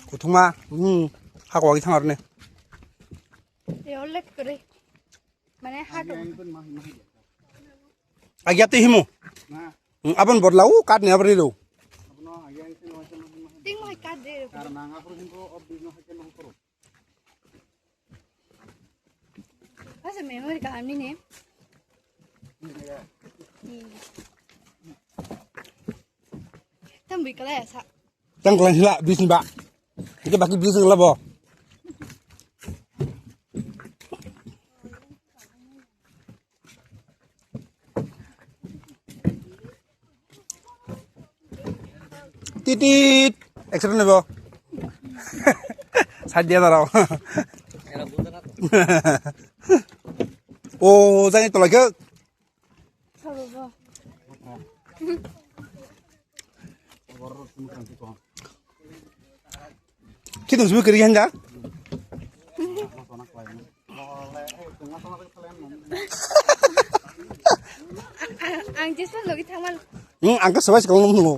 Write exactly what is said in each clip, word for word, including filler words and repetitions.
Kuthuma, hmm, hak wagi thang arne. Yo lek kore. Mane hato. Agya te himu. Hmm, abon bodla u kat ne abri lo. Ting mo kat de. Asa memory ka amni ne. Tam bui kala ya sa. Tang klan hila bisni ba. Ike baki bisni labo. Titit. Accident nebo. Side dia taro. Oh, jangan itu lagi. Kita semua kiri hanja. Ang just logi thamal. Hmm, angka sebai sekolah nunggu.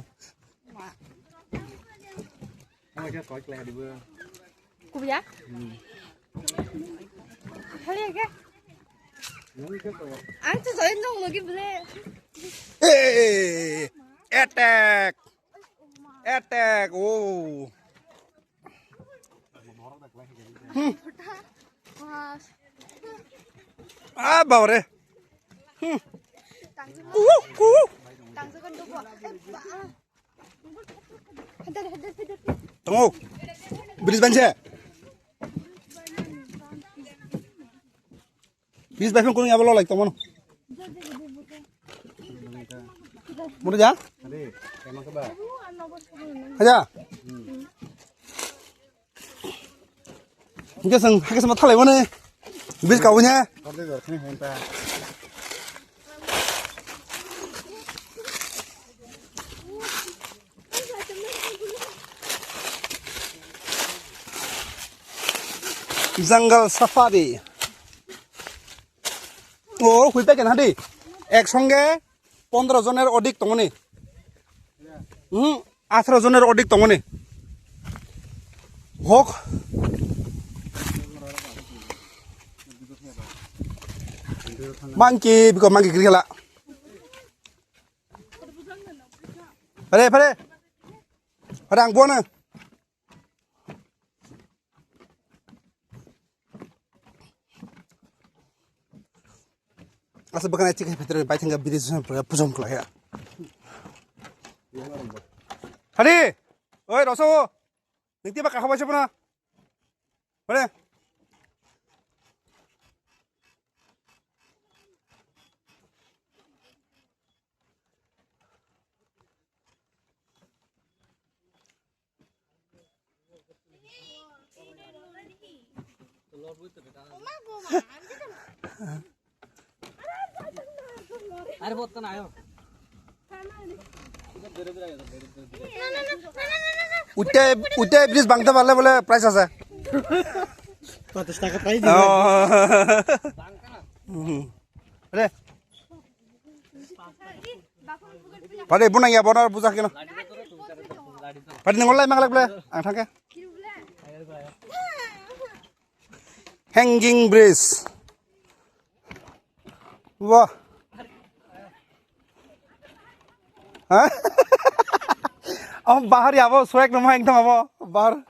Kuya? Hali ya. Ang tu soalnya nunggu lagi beli. Eh, attack, attack, oh. Hmm. Ah, bawa re. Hmm. Kuhu, kuhu. Tunggu. Bridge banse. Bridge banse kuning apa lo like teman. Mau ja? Ada. Aja. Hingke chwng hakhe sama thalai mani. Bis kawi ne. Jungle safari. O, hui peken hadi. Ek songe pondro joner odik tongoni. Hmm. Atharo joner odik tongoni. Hok. Monkey, biko monkey kiri kala. Pare, pare. Pare, ang buana. Asa bakana chicken phetre bai thangka biri jisung pura pujom kla ya. Hari, oi roso, nengti baka hawa siapa na? Mana? Are botta na ayo. Utte, utte bridge bangta parle bole prize ase. Patas taka prize dibo. Oh. Mhm. Re. Pade bunang ya bonar buja kena. Pade nengol lai manglak bole. Ang thangke. Hanging bridge. Wah. Hah? Oh, bahar ya, abo, swag nama ekdom abo, bahar.